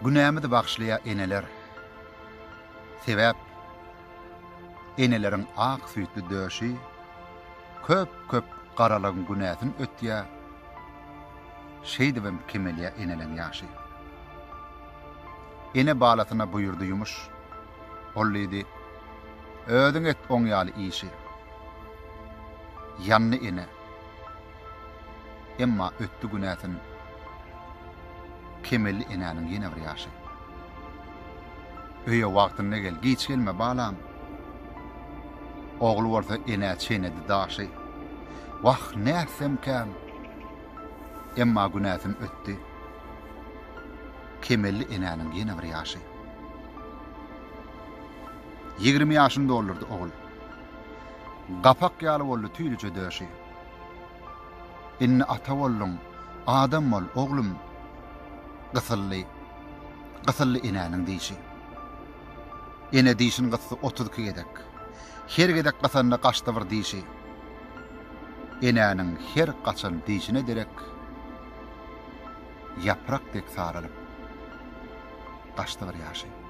Günämizi bagyşlaýar eneler. Sebäp eneleriň ak süýtli döşi köp-köp garalygyň günäsin ötýär, şeýdibem kemelýär eneleň ýaşy. Ene balasyna buýurdy ýumuş. Ol diýdi, Özüň et oň ýaly işi. Ýandy ene. Emma ötdi günäsin. Kemeldi enäniň ýene bir ýaşy. Öýe wagtynda gel, giç gelme, balam. Ogly bolsa enä çeýnedi daşy. Wah, nätsemkäm? Emma günäsin ötdi. Kemeldi enäniň ýene bir ýaşy. 20 ýaşyny doldurdy ogul. Gapak ýaly boldy tüýlüje döşi. Indi ata bolduň, adam bol, oglum! Gysyldy, gysyldy enäniň dişi. Ene dişini gysdy 32 gezek. Her gezek gysanda gaçdy bir dişi. Enäniň her gaçan dişine derek ýaprak dek saralyp gaçdy bir ýaşy.